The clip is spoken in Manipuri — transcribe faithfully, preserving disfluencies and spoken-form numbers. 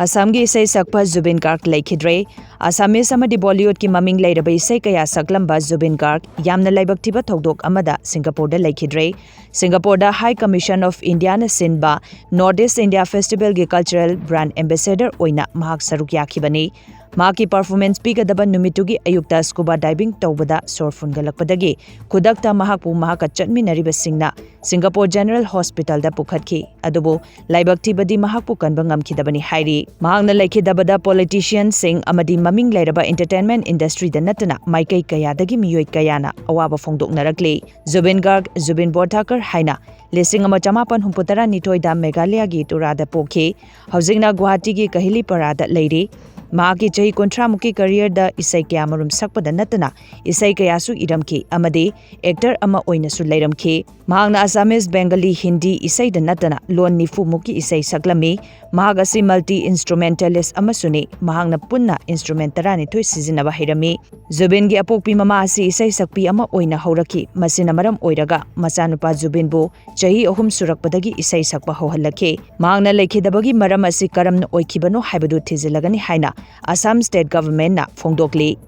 ꯑꯁꯥꯝꯒꯤ ꯏꯁꯩ ꯁꯛꯄ ꯖꯨꯕꯤꯟ ꯒꯥꯔꯒ ꯂꯩꯈꯤꯗ꯭ꯔꯦ꯫ ꯑꯁꯥꯃꯤꯁ ꯑꯃꯗꯤ ꯕꯣꯂꯤꯋꯨꯗꯀꯤ ꯃꯃꯤꯡ ꯂꯩꯔꯕ ꯏꯁꯩ ꯀꯌꯥ ꯁꯛꯂꯝꯕ ꯖꯨꯕꯤꯟ ꯒꯥꯔꯒ ꯌꯥꯝꯅ ꯂꯥꯏꯕꯛ ꯊꯤꯕ ꯊꯧꯗꯣꯛ ꯑꯃꯗ ꯁꯤꯡꯒꯥꯄꯨꯔꯗ ꯂꯩꯈꯤꯗ꯭ꯔꯦ꯫ ꯁꯤꯡꯒꯥꯄꯨꯔꯗ High Commission of Indiaꯅ ꯁꯤꯟꯕ North East India Festivalꯒꯤ cultural brand ambassador ꯑꯣꯏꯅ ꯃꯍꯥꯛ ꯁꯔꯨꯛ ꯌꯥꯈꯤꯕꯅꯤ꯫ ꯃꯍꯥꯛꯀꯤ performance ꯄꯤꯒꯗꯕ ꯅꯨꯃꯤꯠꯇꯨꯒꯤ ꯑꯌꯨꯛꯇ scuba diving ꯇꯧꯕꯗ ꯁꯣꯔ ꯐꯨꯟꯒꯠꯂꯛꯄꯗꯒꯤ ꯈꯨꯗꯛꯇ ꯃꯍꯥꯛꯄꯨ ꯃꯍꯥꯛꯀ ꯆꯠꯃꯤꯟꯅꯔꯤꯕꯁꯤꯡꯅ ꯁꯤꯡꯒꯥꯄꯨꯔ General Hospitalꯗ ꯄꯨꯈꯠꯈꯤ꯫ ꯑꯗꯨꯕꯨ ꯂꯥꯏꯕꯛ ꯊꯤꯕꯗꯤ ꯃꯍꯥꯛꯄꯨ ꯀꯟꯕ ꯉꯝꯈꯤꯗꯕꯅꯤ ꯍꯥꯏꯔꯤ꯫ ꯃꯍꯥꯛꯅ ꯂꯩꯈꯤꯗꯕꯗ politicianꯁꯤꯡ ꯑꯃꯗꯤ ꯃꯃꯤꯡ ꯂꯩꯔꯕ entertainment industryꯗ ꯅꯠꯇꯅ ꯃꯥꯏꯀꯩ ꯀꯌꯥꯗꯒꯤ ꯃꯤꯑꯣꯏ ꯀꯌꯥꯅ ꯑꯋꯥꯕ ꯐꯣꯡꯗꯣꯛꯅꯔꯛꯂꯤ꯫ ꯖꯨꯕꯤꯟ ꯒꯥꯔꯒ, ꯖꯨꯕꯤꯟ ꯕꯣꯔꯗꯀꯔ ꯍꯥꯏꯅ ꯂꯤꯁꯤꯡ ꯑꯃ ꯆꯃꯥꯄꯟ ꯍꯨꯝꯐꯨꯇꯔꯥꯅꯤꯊꯣꯏꯗ ꯃꯦꯘꯥꯂꯌꯥꯒꯤ ꯇꯨꯔꯥꯗ ꯄꯣꯛꯈꯤ꯫ ꯍꯧꯖꯤꯛꯅ ꯒꯨꯋꯥꯍꯥꯇꯤꯒꯤ ꯀꯍꯤꯂꯤꯄꯔꯥꯗ ꯂꯩꯔꯤ꯫ ꯃꯍꯥꯛꯀꯤ ꯆꯍꯤ ꯀꯨꯟꯊ꯭ꯔꯥꯃꯨꯛꯀꯤ careerꯗ ꯏꯁꯩ ꯀꯌꯥꯃꯔꯨꯝ ꯁꯛꯄꯗ ꯅꯠꯇꯅ ꯏꯁꯩ ꯀꯌꯥꯁꯨ ꯏꯔꯝꯈꯤ ꯑꯃꯗꯤ actor ꯑꯃ ꯑꯣꯏꯅꯁꯨ ꯂꯩꯔꯝꯈꯤ꯫ ꯃꯍꯥꯛꯅ Assamese, Bengali, Hindi ꯏꯁꯩꯗ ꯅꯠꯇꯅ ꯂꯣꯟ ꯅꯤꯐꯨ ꯃꯨꯛꯀꯤ ꯏꯁꯩ ꯁꯛꯂꯝꯃꯤ꯫ ꯃꯍꯥꯛ ꯑꯁꯤ multi instrumentalist ꯑꯃꯁꯨꯅꯤ꯫ ꯃꯍꯥꯛꯅ ꯄꯨꯟꯅ instrument ꯇꯔꯥꯅꯤꯊꯣꯏ ꯁꯤꯖꯤꯟꯅꯕ ꯍꯩꯔꯝꯃꯤ꯫ ꯖꯨꯕꯤꯟꯒꯤ ꯑꯄꯣꯛꯄꯤ ꯃꯃꯥ ꯑꯁꯤ ꯏꯁꯩ ꯁꯛꯄꯤ ꯑꯃ ꯑꯣꯏꯅ ꯍꯧꯔꯛꯈꯤ꯫ ꯃꯁꯤꯅ ꯃꯔꯝ ꯑꯣꯏꯔꯒ ꯃꯆꯥꯅꯨꯄꯥ ꯖꯨꯕꯤꯟꯕꯨ ꯆꯍꯤ ꯑꯍꯨꯝ ꯁꯨꯔꯛꯄꯗꯒꯤ ꯏꯁꯩ ꯁꯛꯄ ꯍꯧꯍꯜꯂꯛꯈꯤ꯫ ꯃꯍꯥꯛꯅ ꯂꯩꯈꯤꯗꯕꯒꯤ ꯃꯔꯝ ꯑꯁꯤ ꯀꯔꯝꯅ ꯑꯣꯏꯈꯤꯕꯅꯣ ꯍꯥꯏꯕꯗꯨ ꯊꯤꯖꯤꯜꯂꯒꯅꯤ ꯍꯥꯏꯅ Assam State Governmentꯅ ꯐꯣꯡꯗꯣꯛꯂꯤ꯫